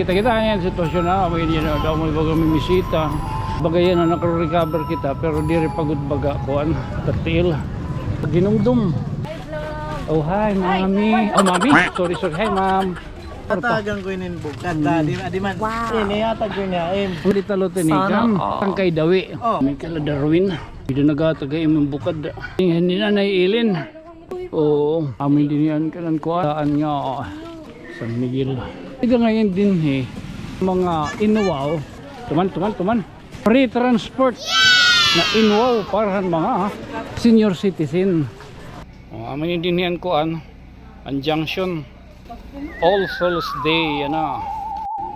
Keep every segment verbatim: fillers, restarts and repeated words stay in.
Kita-kita niyan sitwasyon na, may niya na daw may baga may misita. Baga yana, nakarecover kita, pero diri pa gud baga, kuan, katil. Ginumdum. Oh, hi, mami. Oh, mami. Sorry, sorry. Hi, ma'am. Tatagan ko ini hin bukad. Hmm. Di, di man. Wow. Ini, hatag ko niya, em. Ang litalo tinikan. Sana all. Tangkay dawi. Oh. May kala Darwin. Dida nagatag ha imo hin bukad. Ini, Nanay Ilin. Oo, amin dinhi an kanan kuan nga San Miguel. Ida ngayon dinhi, mga inwaw. Tuman, tuman, tuman. Free transport na inwaw para han mga senior citizen. O, amin dinhi an kuan, an junction. All Souls Day, yana.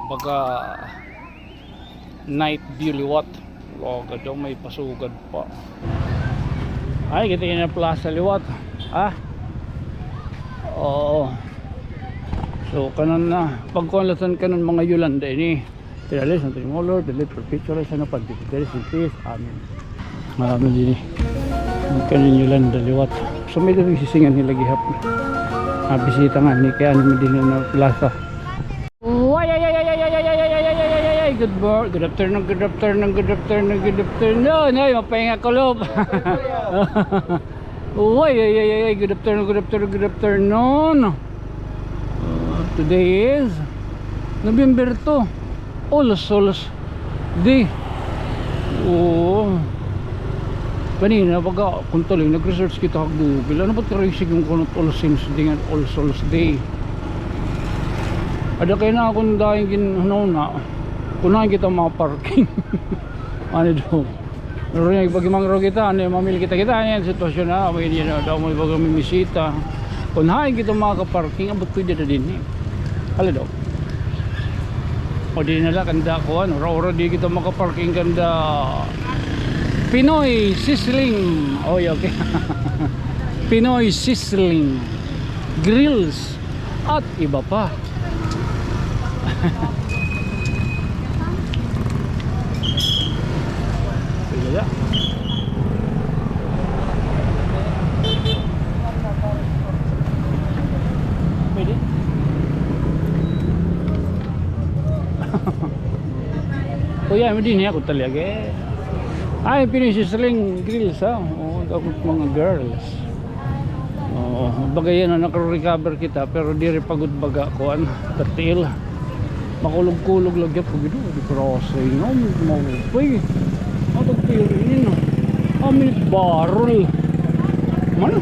Baga night view liwat. Lugad daw may pasugad pa. Ay, kita yana plaza liwat. Ah. Oo. So, kanan na. Pagkuan la san kanan mga Yolanda ini. Tira la san Trimolor, dili perpetual sa na pagdipiteris in peace. Amen. Marami dinhi. An kanan Yolanda liwat. So, may dali sisingan nila gihap. Ah, bisita nga ni kaya naman dinhi na plaza. Way, ay, ay, ay, ay, ay, ay, ay, ay, ay, ay, ay, ay, ay, ay, good mor-, good afternoon, good afternoon, good afternoon. Ay, mapahinga kulob. Way, ay, ay, ay, ay, good afternoon, good afternoon, good afternoon. Uh, today is November two. All Souls Day. Oo. Kanina, baga, kung tuloy, nag-research kita ha Google. Ano ba't karaysi kun ano it All Saints Day ngan All Souls Day? Ada kay na akon daing ginhunahuna. Kun hain kita maka-parking. Ano daw? Pero nga, pag mangro kita, ano, mamili kita, kita, ano, an sitwasyon na, may niya na daw, may baga may misita. Kun hain kita maka-parking, abot pwede na dinhi. Hala daw. O di na la, kanda kuan, ura-ura di kita maka-parking kanda Pinoy Sizzling. Oy, okay. Pinoy Sizzling Grills at iba pa. Sige na. Pwede? Kuya, mo din ako talaga eh. Ay, Pinoy Sizzling Grills, ha? Oo, dapat mga girls. Oo, baga yana, nakarecover kita, pero diri pa gud baga, kuan, katil. Makulog-kulog la gihap, pag ito, di para sa inyo, maupay. Ato, pero ini na. Amin barrel. Man?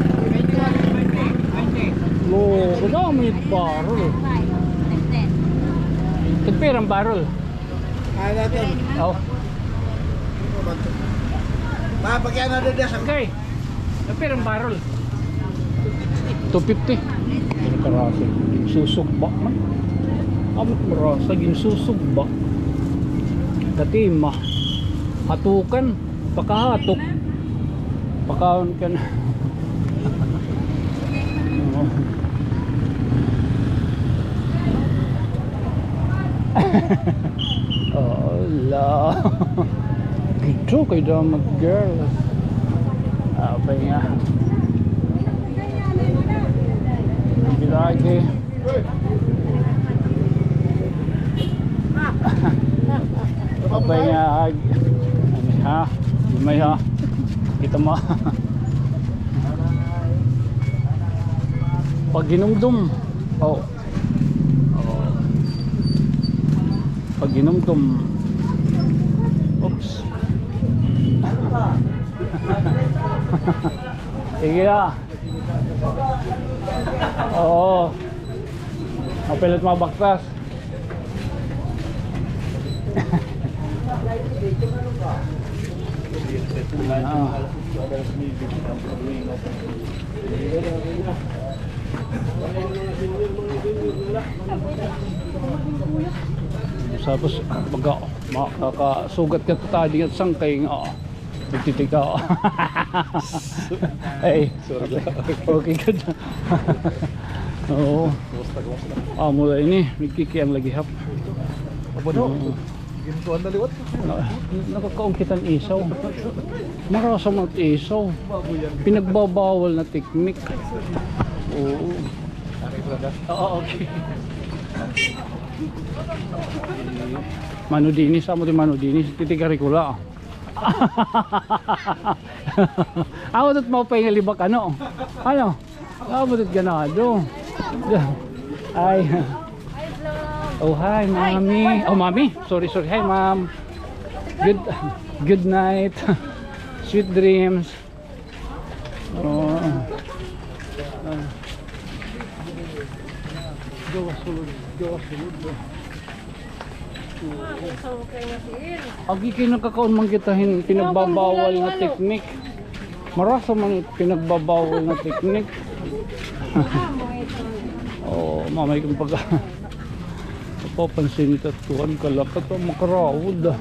Lo, kada amin barrel. Tagpirang barrel. Ano to? Oh. Ba, pag ano, dadas ang... Okay. Napira an barrel? Two fifty. Pero karasa, ginsusugba man. Amo it marasa, ginsusugba. Katima. Hatukan. Pakahatok. Pakaon ka na. Oo. Hala. Ito kay damat girl. Apay nga. Bilagi. Apay nga, ag-, ano, ha? Gamay, ha? Kita mo. Paghinumdom. Oh. Oh. Paghinumdom. Oops. Sige na. Oo. Mapilit mabaktas. Ah. Tapos, baga, makakasugat ka ta dinhi ha sangkay nga, ah. Nagtitika. Ay. Sorry. Okay, good. Oo. Kumusta, kumusta? Amo la ini, nagkikiang la gihap. Abo, no? Oo. Gintuan na liwat. Na-, nakakaon kita hin isaw. Marasa man it isaw. Pinagbabawal na teknik. Oo. Okay, brother. Oo, okay. Mano Dinis, amo ti Mano Dinis, titigarikula. Amo ito maupay nga libak, ano? Ano? Amo ito ganado. Ay. Oh, hi, Mami. Oh, Mami. Sorry, sorry. Hi, Ma'am. Good, good night. Sweet dreams. Oo. Ah. Gawas sulod, gawas sulod. Agi kay nakakaon man kita hin pinagbabawal nga teknik. Marasa man it pinagbabawal nga teknik. Oo, mamay kung pag-, papansin ito at kuhan, kalakat ang makarawod, ah.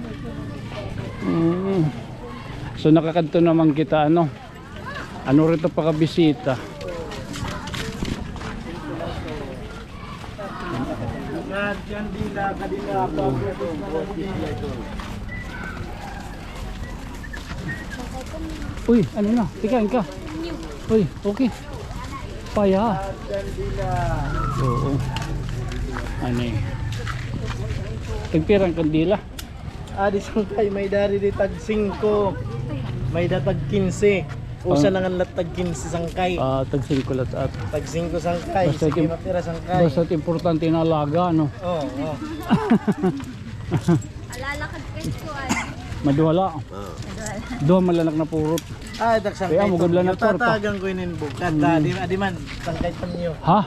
Mm. So, nakakadto naman kita, ano? Ano rito pakabisita? Uy, ano na? Tika, ika. Uy, okay. Paya. Oo. Ano eh? Tagpira an kandila? Adi sangkay, may-ada didi tag singko. May-ada tag kinse. Usa na nga la tag kinse sangkay. Ah, tag singko la at. Tag singko sangkay. Sige, mapira sangkay? Basta importante na alaga, no? Oo, oo. Alalakad ka ito, ay. Maduha la. Duha man la nak napurot. Ah, tag sangkay. Kaya mugod la na kwarta. Tatagan ko inin bukad. Adi, adi man, sangkay panyo. Ha?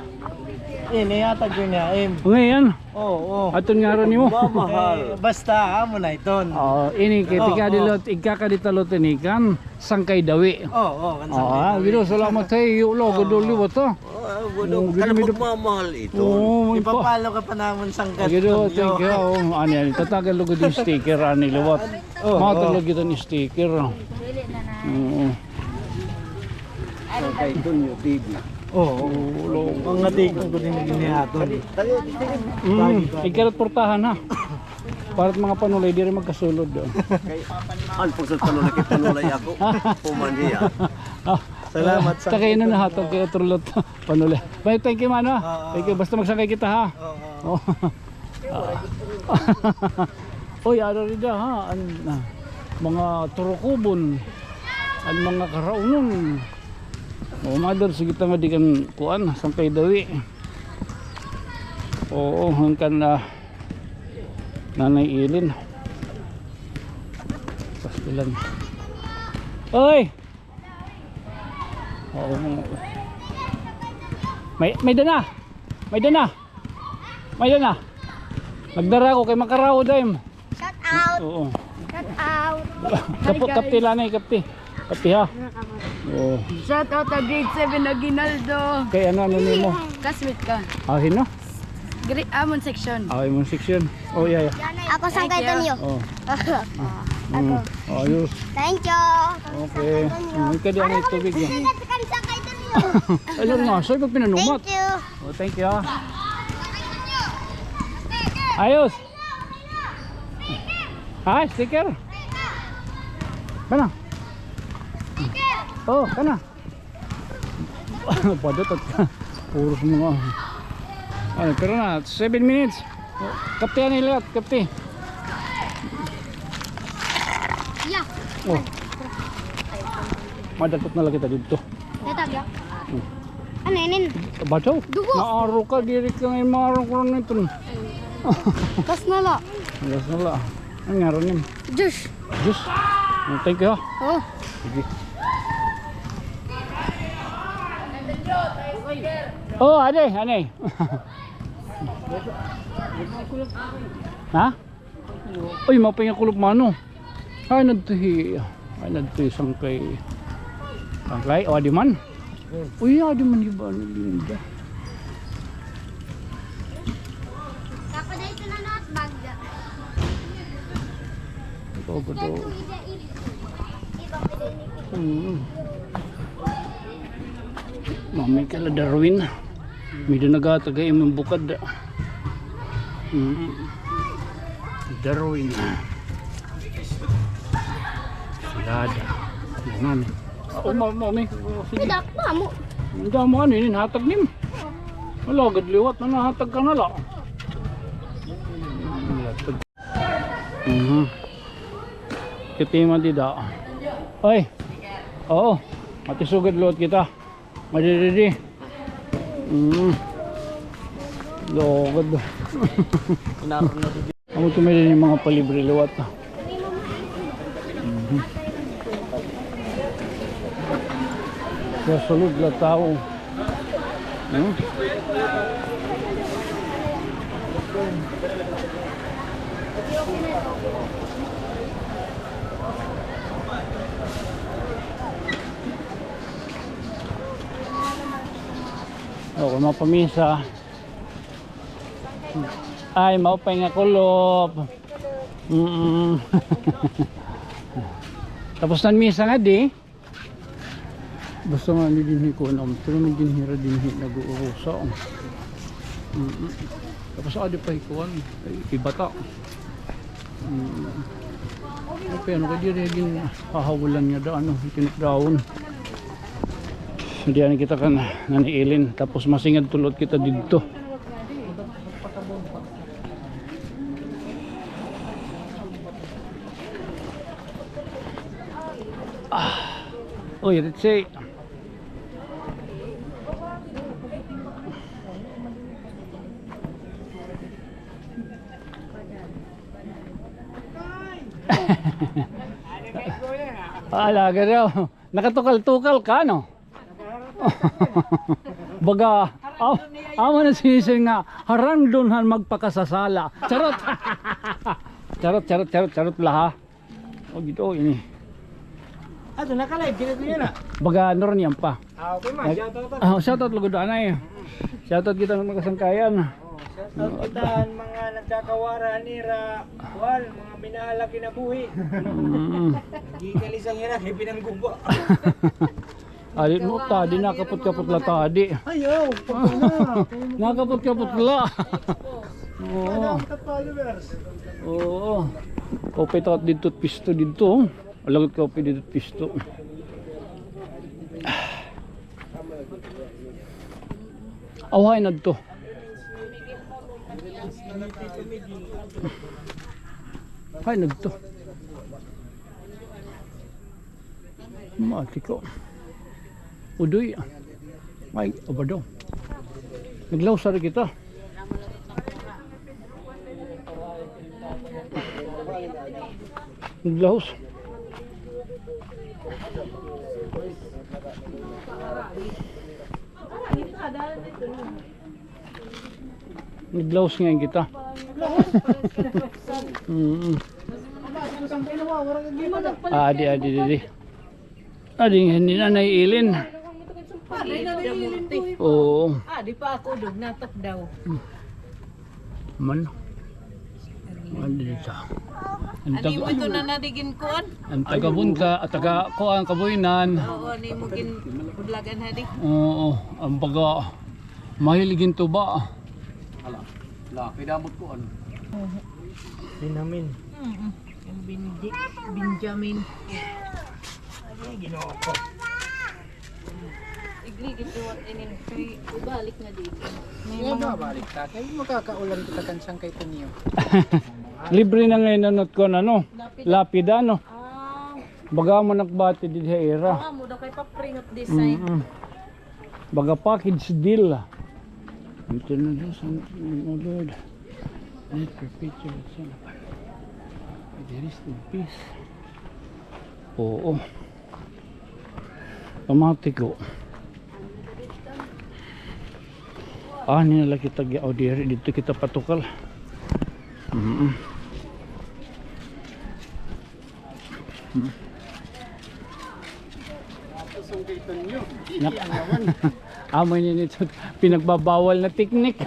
Ini, atag ko niya, im. Ngayon? Oo, oo. Aton nga ron nimo. Mamahal. Basta, amo na iton. Oo, ini kay tika dilot, igkakadita lo tinikan, sangkay dawi. Oo, oo, kan sangkay dawi. Gido, salamat sa iyo, lo, gadol liwat, ha? Oo, gado, kada pagmamahal ito. Oo, ipapalo ka pa namon sangkay. Gido, thank you. Oo, ani, ani, tatagan lo gid sticker, ani, liwat. Oo, matag lo gid an sticker. Dili na na. Oo. Sangkay Tonyo T V. Oo. Mga tigong ko din ginihaton. Mm, ikarat portahan, ha. Para mga panulay, diri magkasulod, oh. Ano pag sa panulay, kay panulay ako? Puman niya. Ah, salamat sa kay ano na hatag kay otro lot panulay. Bye, thank you, mano. Thank you. Basta magsangkay kita, ha. Oo. Ah. Oy, ano rin da, ha? An, ah, mga turukubon, an mga karaunon. O, mother, sige ta nga di kan kuan, sangkay dawi. Oo, hangkan na Nanay Ilin. Pastilan. Oy! Oo. May, may dana. May dana. May dana. Nagdara ko kay makaraw dayom. Shout out. Oo. Shout out. Kapo, kapti lanay, kapti. Kapti ha. Oo. Shout out sa grade seven Aguinaldo. Kay ano, ano nimo? Classmate ka. Ah, hino? Gre-, amon section. Ah, imong section. Oh, yeah, yeah. Ako sangkay Tonyo. Oh. Ako. Mm. Ayos. Thank you. Okay. Mm, ikaw di ang tubig, eh. Sangkay Tonyo. Ayun nga, so ipagpinanumat. Thank you. Oh, thank you, ah. Ayos. Ha, sticker? Kana? Oh, kana? Padot at puros mga. Ay, pero na, seven minutes. Kapti ani lahat, kapti. Yeah. Oh. Madagkot na lagi ta didto. Datag ya. Hmm. Ano inin? Bato? Dugo. Naaro ka, diri ka nga maaro ko rin ito. Kas na la. Kas na la. Ano nga rin yun? Diyos. Diyos. Oh, thank you, ha? Oh. Sige. Oh, ade, ade. Ha? Uy, mapinga kulop mano. Ay, nadto hi, ay, nadto hi sangkay. Sangkay, o, adi man. Uy, adi man hi ba ni Linda? Ito, ito. Hmm. Mami kala Darwin. May doon naghatag ay imong bukad. Mm. Darwin. Salada. Yan, mami. Oh, ma-, mami. Sige. Damo. Damo, ano yun? Hatag nim. Wala, gad liwat na nahatag ka na la. Mhm. Kitima dida. Oy. Oo. Matisugad luwat kita. Madididi. Mm. Lugod. Inaron na didi. Amo ito may mga palibre liwat. Mhm. Kaya sulod la tawo. Hmm? O, kun mapamisa. Ay, maupay nga kulop. Mm. Tapos nan misa nga di. Basta nga ni dinhi ko na, pero may dinhi ra dinhi nag-uurusa. Mm. Tapos adi pa hikuan, ay, ibata. Mm. Okay, ano kay diri gin hahawalan nga da, ano, tinukdaon. Diyan kita kan naniilin, tapos masingadto liwat kita didto. Ah. Uy, Richie. Ala ka daw. Nakatukal-tukal ka, no? Baga, am-, amo na sinisin nga, harangdon han magpakasasala. Charot. Charot, charot, charot, charot la, ha? O, gito, ini. Ato, naka-live, gito, gito na. Baga, ano rin yan pa? Ah, okay, ma. Nag-, shout out, ah, shout out, lugod, anay. Shout out kita mga kasangkayan. Oh, shout out kita, mga nagkakawara nira, kuan, mga minahal na kinabuhi. Mm. Nagkikalisang hira, kay pinangguba. Adi mo, tadi, nakapot-kapot la tadi. Ayaw, pagkana. Nakapot-kapot la. Oo. Madami ka followers. Oo. Kaupay ta didto, pisto didto. Lagot kaupay didto, pisto. Away na didto. Hay, nagto. Mati ko. Udoy. Ay, abado. Naglawos na kita. Naglawos. Naglawos ngay-an kita. Mm. Adi, adi, adi. Adi, hindi na naiilin. Oo. Ah, di pa ako doon. Natok daw. Man. Adi dito. Ano mo ito na nadigin kuan? Ang taga Bunta, at taga kuan, Kabuyanan. Oo, ni mo gin budlagan, hadi. Oo, ang baga. Mahilig hin tuba. Ala, la, kay damot ko, ano? Benjamin. Mm-mm. Yung Benji-, Benjamin. Ay, Ginoo ko. Igli, gituwat inin. Kay ibalik na dito. May mga balik ta. Kay makakaulan kita kan sangkay taniyo. Libre na ngay-an an kuan, ano? Lapida. Lapida, no? Ah. Baga mo nakbati didi ha ira. Ah, mo daw kay pa-print design. Mm-mm. Baga package deal. Ito na daw sa, oh Lord. Let perpetual sin. There is the peace. Oo. Pamati ko. Ah, nila kita gi-, o, diri, dito kita patukal. Mm-mm. Nak-, amo ini ito, pinagbabawal na teknik.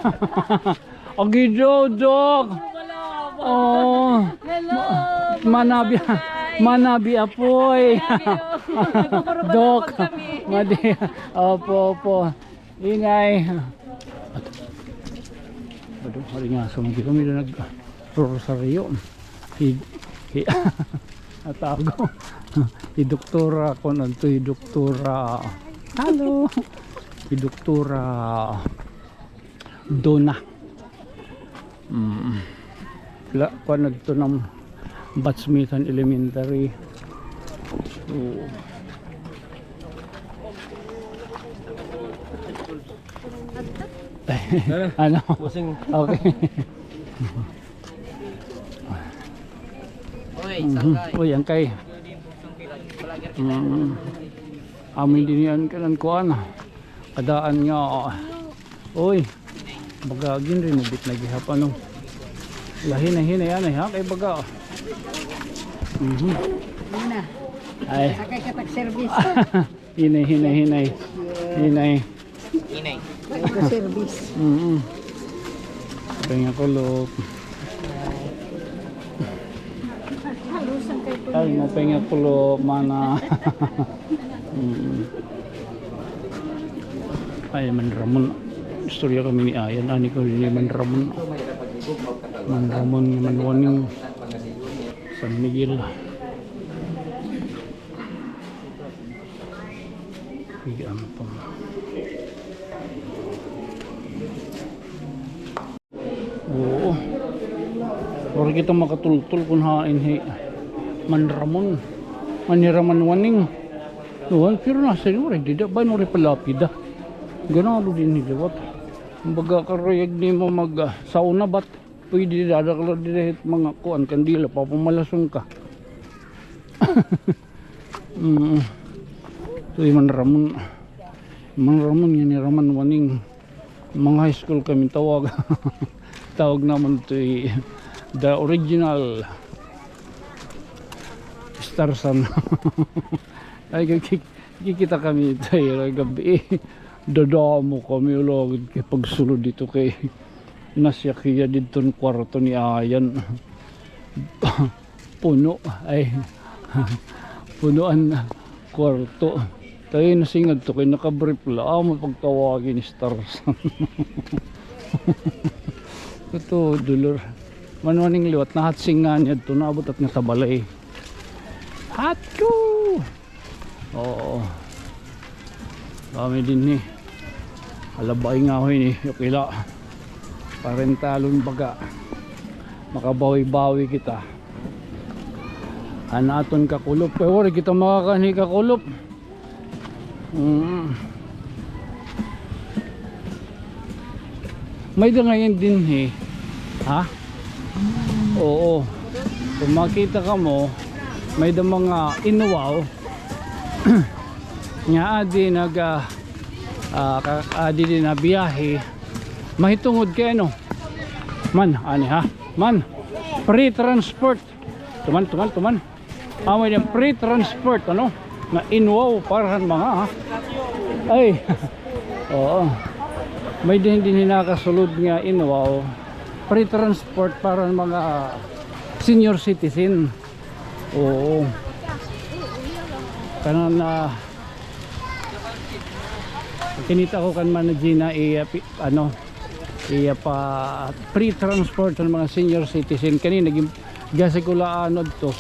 Agi daw, Doc. Oh. Hello. Ma-, manabi, manabi apoy. Doc. Madi. Opo, opo. Ingay. Aduh, hari nga, sumagi kami na nag-rosaryo. Hi, hi, atago. Hi Doktora, kun adto hi Doktora. Hello. Hi Doktora Dona. Mm. La, kuan adto ng Batsumitan Elementary. So, ano? Pusing. Okay. Uy, mhm. Sangkay. Uy, angkay. Mm. Amin din yan kanan kuan. Kadaan nga. Uy. Baga ginrenovate na gihap, ano. Lahi na hinay, anay, ha? Kay baga. Mhm. Ano na? Ay. Sakay ka tag-service. Hinay, hinay, hinay. Hinay. Hinay. Tag-service. Mm-mm. Pahinga kulop. Ay, mapahinga kulop, mana. Mm. Ay, Man Ramon. Istorya kami ni Ayan. Ani ko ni Man Ramon. Man Ramon, Man Waning. San Miguel. Higaan pa. Oo. Waray kita makatultol kun hain hi Man Ramon. Man hi Ramon Waning. Nuwan, pero nasa inyo, waray dida. Ba, waray pa lapida. Ganado dinhi liwat. Kumbaga, karuyag nimo mag, ah, sauna bat. Pwede dida, ada ka la dida hit mga kuan, kandila, papamalason ka. Mm. So, hi Man Ramon. Man Ramon, yan hi Ramon Waning. Mga high school kami tawag. Tawag naman to, eh, the original Starsan. Ay, kiki-, kikita kami tayo gab-i. Dadamo kami, ulogid kay pagsulod dito kay nasyak hiya didton kwarto ni Ayan. Puno, ay. Puno an kwarto. Tayo nasingag to kay nakabrief la. Amo pagtawagi ni Starsan. Ito, Dolor. Man Waning liwat, nahatsingan niya ito, naabot at nga tabalay. Hatko! Oo. Kami dinhi. Alabay nga ho ini, yukila. Parentalon baga. Makabawi-bawi kita. An aton kakulop. Kay waray kita makakanhi kakulop. Mm. May-ada ngay-an dinhi. Ha? Oo. Kung makita kamo, may-ada mga inuwaw. Nga adi nag, ah, ah, ka-, adi din na biyahe. Mahitungod kay ano? Man, ani ha? Man, free transport. Tuman, tuman, tuman. Amo ini free transport, ano? Nga inuwaw para han mga, ha? Ay. Oo. May-ada dinhi nakasulod nga inuwaw. Free transport para han mga senior citizen. Oo. Kanan na kinita ko kan Mana Gina, iya pi-, ano, iya pa free transport sa mga senior citizen. Kani naging gasi ko la ano to.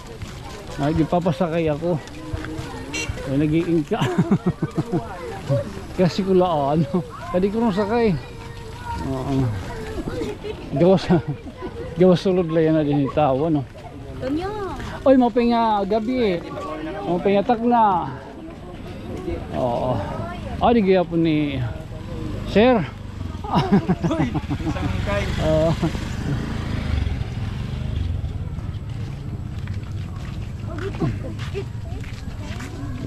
Nagpapasakay ako. Ay, nag-iingka. Gasi ko la ano. Kadi ko nung sakay. Oo. Gawas, gawas sulod la yana dinhi tawo, no? Tonyo. Oy, maupay nga gab-i. Maupay nga takna. Oo. Ah, di gihapon ni Sir. Uy, sangkay. Oo.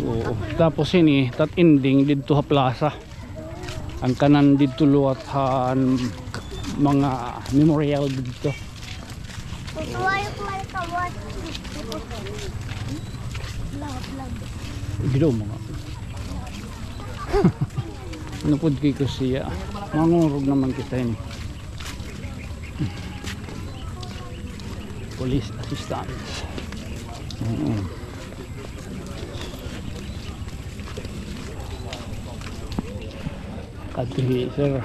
Oo. Tapos ini, tat ending didto ha plaza. An kanan didto liwat han mga memorial didto. Ginaw mga. Nupod kay ko siya. Mangurog naman kita ini. Police assistance. Mm. Kadto, sir.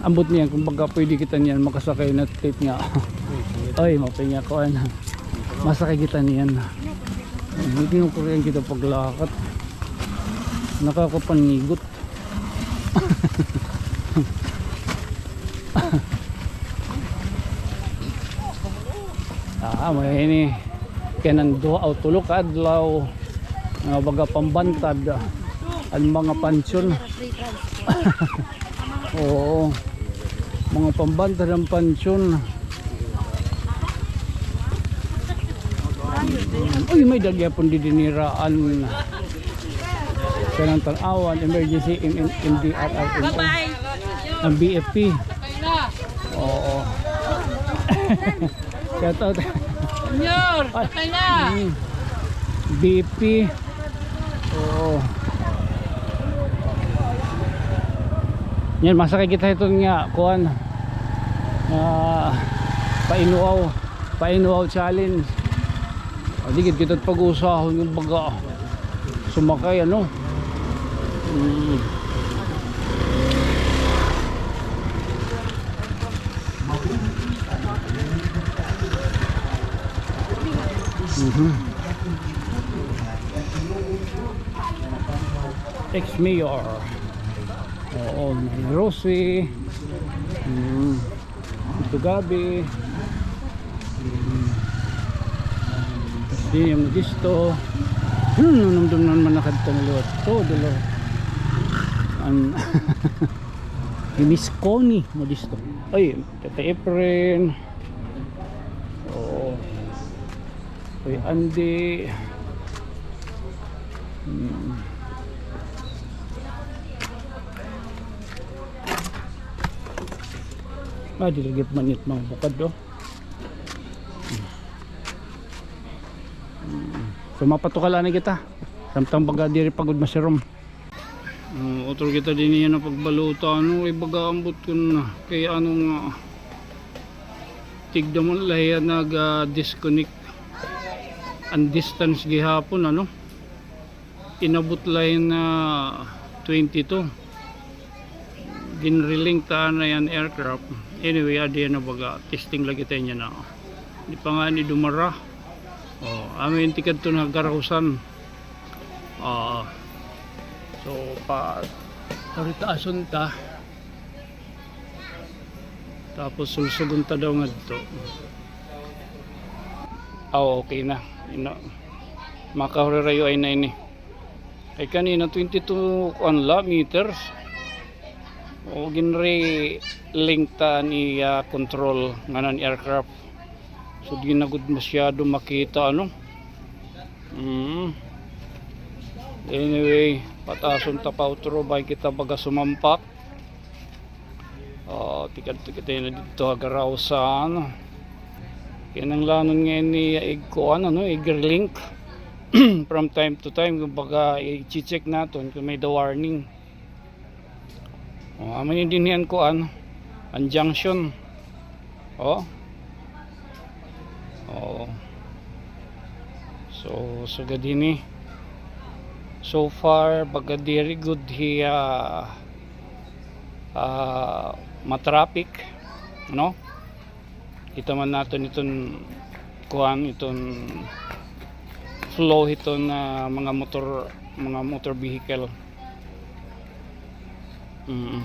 Ambot niyan, kumbaga, pwede kita niyan makasakay na tit nga. Oy, maupay nga kuan. Masakay kita niyan. Hindi ko kita paglakat. Nakakapangigot. Ah, may ini kanan duha o tulo ka adlaw nga baga pambantad an mga pansyon. Oo. Mga pambantad an pansyon. Uy, may-ada gihapon didi nira an kanan tan-awan, emergency, M-, M-, M D R R M O. Bye-bye. An B F P. Oo. Shout out. Senyor, patay na. Mm. B P. Oo. Yan, masakay kita hiton nga, kuan. Ah, painuaw. Painuaw challenge. O, di gad kita pag-usahon nga baga sumakay, ano? Mm. Mhm. Ex-mayor. Oo, Rosie. Mm. Ito gabi. Mm. Tapos din yung disto. Hmm, nanumdum naman na kadto na liwat. Ito, dalo. An, hi Miss Connie, Modisto. Ay, Tata Efren. Oo. Uy, Andy. Hmm. Ah, di lagi manit mga bukad, oh. Hmm. So, mapatukal anay kita. Samtang baga diri pa gud masirom. Oh, utro kita dinhi nga pagbaluta, ano, ibaga ambot kun kay ano nga tigda man la hiya nag-disconnect an distance gihapon, ano. Inabot la hin, ah, twenty-two. Ginre-link ta anay an aircraft. Anyway, adi na baga, testing lagi ta niyan na. Di pa ngani dumara. Oh, amo ini tikadto nga garausan. Ah, so, pa, paritaason ta. Tapos sulsugon ta daw ngadto. Ah, okay na. Ino, makahurirayo ay na ini. Ay kanina twenty-two kuan la meters. O, ginre-link ta an iya control ngan an aircraft. So, di na gud masyado makita, ano? Mm. Anyway, pataason ta pa utro, bangin kita baga sumampak. Oh, tikadto kita na didto ha garausan. Kinahanglanon nga ini igkuan, ano, i-link from time to time, kun baga i-check naton kun may-ada warning. Oh, amo ini dinhi an kuan, an junction. Oh. Oh. So, sugad hini. So far, baga diri gud hiya, ah, ma-traffic, no? Kita man naton iton kuan, iton flow hiton, ah, mga motor, mga motor vehicle. Mm.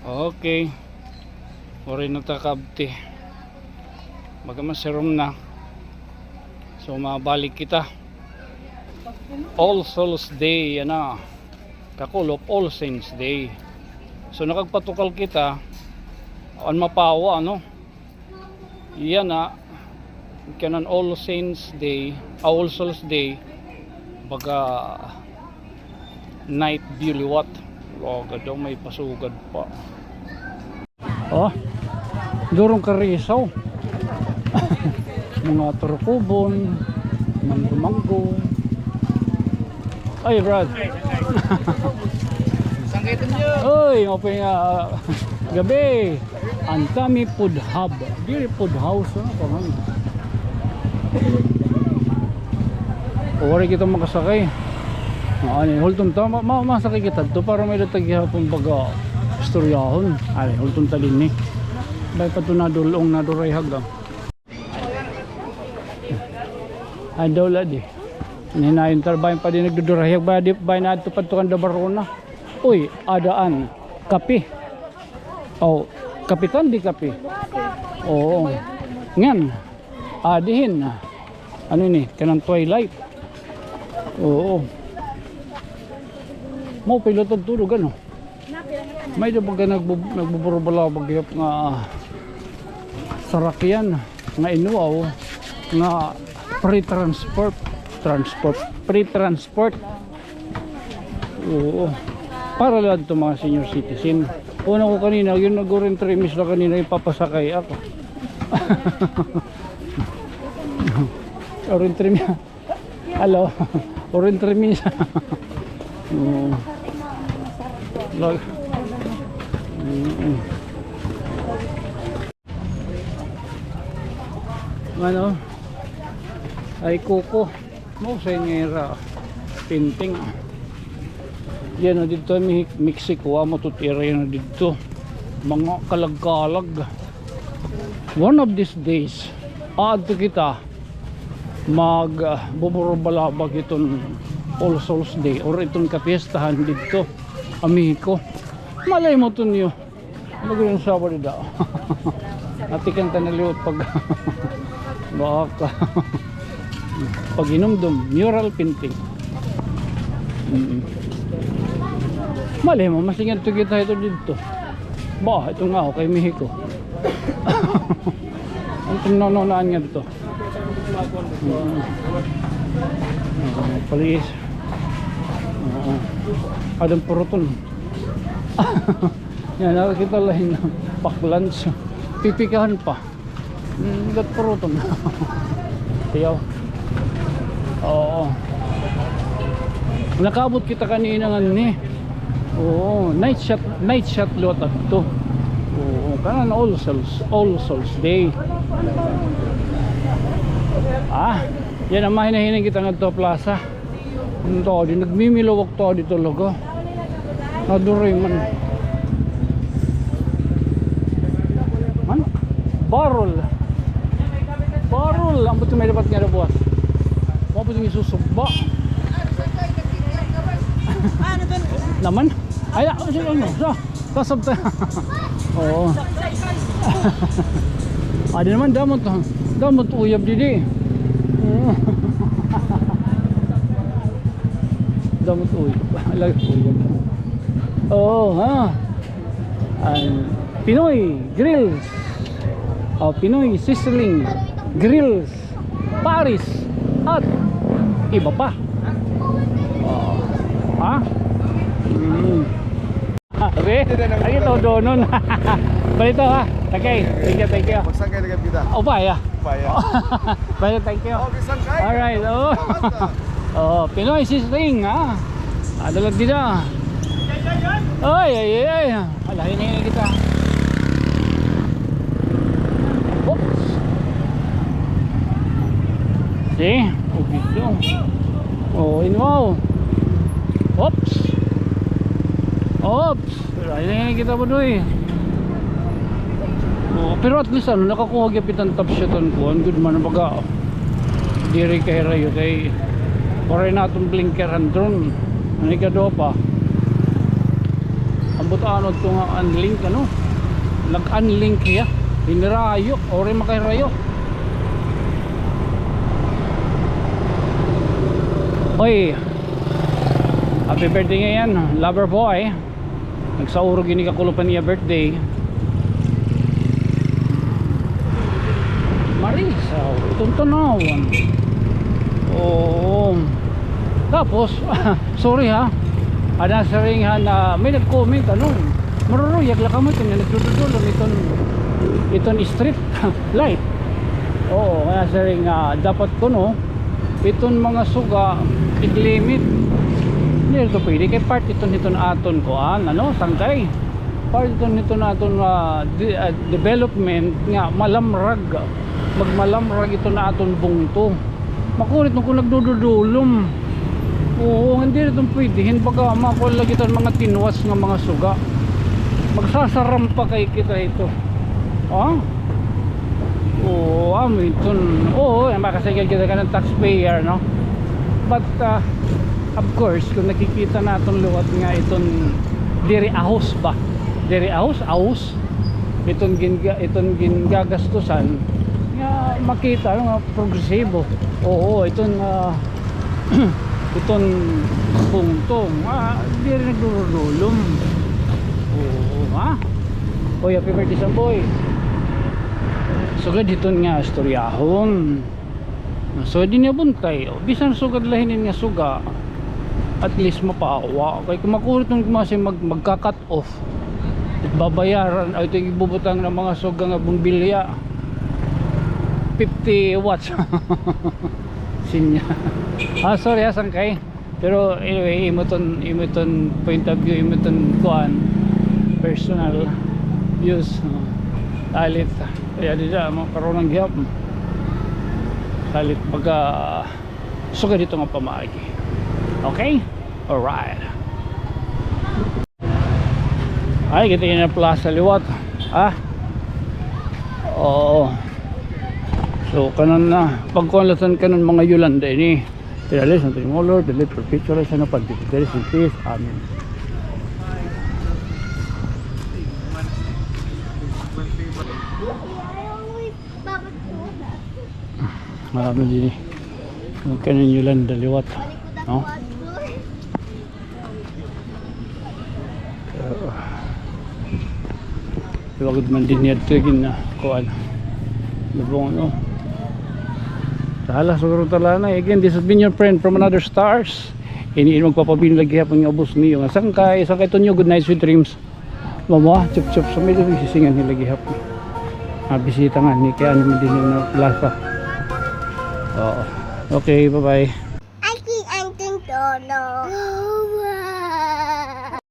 Okay. Waray na ta kabti. Baga masirom na. So, mabalik kita. All Souls Day, yana. Kakulop, All Saints Day. So, nakagpatukal kita. An mapawa, ano? Yana, kanan All Saints Day, ah, All Souls Day, baga night view liwat. Lugod daw, may pasugad pa. Oh, durong karisaw. Mga turkubon, manggo-manggo. Ay, Brad. Sangkay ninyo. Oy, maupay nga, ah, gab-i. An Tami Food Hub. Diri food house, ano pa man. O, waray kita makasakay. Ah, ani, hulton ta, ma-, ma-, masakay kita didto para may-ada ta gihapon baga istoryahon. Ani, hulton ta dinhi. Bangin pa ito nadul-ong, nadurayhag, ah. Ay, daw la di. Hinayon ta, bangin pa di nagdudurahiyag, bangin di, bangin adto pa adto kan Dabarona. Uy, adaan. Kape. Oh, kapitan di kape. Oo. Ngan. Adihin. Ano ini? Kanan Twilight. Oo. Maupay la it tulog, ano? May-ada baga nagbu-, nagbuburubalabag hiya nga sarakyan nga inuaw nga free transport, transport, free transport. Oo. Para la adto mga senior citizen. Una ko kanina, yun nag-orentremis la kanina, ipapasakay ako. Orentremis. Hello. Orentremis. Oo. Lag-, mm. Ano? Ay, kuko. Mausay nga ira painting. Yana didto, Mex-, Mexico, amo to it ira yana didto. Mga kalag-kalag. One of these days, aadto kita mag, ah, buburubalabag iton All Souls Day or iton kapiestahan didto, amigo. Malay mo, Tonyo. Ano gud an sawa dida? Atikan ta na liwat pag baka pag-inumdom, mural painting. Mm. Malay mo, masingadto kita ito didto. Ba, ito nga ako kay Mexico. Ang tinononaan nga dito. Mm. Oo, please. Oo. Adang puruton. Yan, nakakita la hin pack lunch. Pipikahan pa. Mm, gat puruton. Tiyaw. Oo. Nakaabot kita kanina nganhi. Oo, night shot, night shot liwat adto. Oo, kanan All Souls, All Souls Day. Ah, yana, mahinahinay kita ngadto plaza. An tao di, nagmimilaw ak tao di talaga. Naduroy man. Man? Barrel. Barrel. Ambot may dapat nga buwas. Ambot nga susugba. Naman? Ay, ah, ano, ano, sa Kasab ta. Oo. Adi naman, damo it, damo it uyab didi. Oo. Damo it uyab. Lagi uyab. Oo, ha. An Pinoy Grills. Oh, Pinoy Sizzling Grills. Paris, at iba pa. Oh. Ha? Mm. Re, ay, ito, donon. Balito, ha? Okay, thank you, thank you. Magsangkay na kita. Upaya. Upaya. Balito, thank you. Oh, magsangkay. Alright, oh. Salamat, ah. Oh, Pinoy Sizzling, ha? Ada lagi na. Ay, ay, ay, ay. Ala, hini kita. Oops. See? Ubis yun. Oh, in, wow. Oops. Oops. Ay, hini kita, Budoy. Oh, pero at least, ano, nakakuha gihapon it an top shot an kuan. Good man, baga. Diri kay rayo kay waray na aton blinker han drone. An ikaduha pa. Ambot ano ito nga unlink, ano? Nag-unlink hiya. Hinirayo, waray makahirayo. Oy. Happy birthday ngayon, lover boy. Nagsaurog ini kakulop han iya birthday. Marisa, iton tan-awon. Oo. Tapos, sorry ha. Ada siring ha na may nag-comment, ano, maruruyag la kamo iton nga nagdududulom iton, iton street light. Oo, kaya siring nga dapat kuno, iton mga suga, i-clean it. Diri ito pwede kay part iton hiton aton kuan, ano, sangkay. Part iton hiton aton, ah, de-, ah, development nga malamrag. Magmalamrag iton aton bungto. Makurit man kon nagdududulom. Oo, diri ito pwede hin, baga makuan lagi iton mga tinwas nga mga suga. Magsasarampa kay kita hito. Ha? Oo, amo iton. Oo, makasingil kita kanan taxpayer, no? But, ah, of course, kung nakikita naton liwat nga iton diri ahos ba? Diri ahos, ahos. Iton ginga-, iton gingagastusan nga makita nga progresibo. Oo, iton, ah, iton punto nga diri nagdurulom. Oo, ha? Oy, happy birthday, Samboy. Sugad hiton nga istoryahon. So, di niya buntay. O, bisan sugad la hinin nga suga, at least mapawa. Kay kung makulit man kumasi mag-, magka-cut off. Babayaran, ay, ito ibubutang ng mga suga nga bumbilya. Fifty watts. Sinya. Ah, sorry, ha, sangkay. Pero anyway, imo ton, imo ton point of view, imo ton kuan, personal views, no? Alit, kaya di siya, mo, karon ang gihap. Alit, pagka, sugad dito nga pamaagi. Okay? Alright. Ay, kita yung plaza liwat. Ah? Oo. So, kanan na. Pagkuhan latan kanan mga Yolanda ini. Tira, Lord, Santo Nimo, Lord, deliver perpetual sa na pagdipiteris in peace. Amen. Marami din eh. Ang kanan Yolanda liwat. No? Iwagod man din niya ito, gin-, ah, kuan. Lubong, no? Tala, siguro tala na. Again, this has been your friend from another stars. Ini, ini magpapabilin lagi hapon nga ubos niyo. Nga sangkay, sangkay Tonyo, good night, sweet dreams. Mama, chup-chup, sa may sisingan nila gihapon. Ah, bisita nga, ni kaya naman din yung plaza. Oo. Okay, bye-bye. Akin ang tintolo.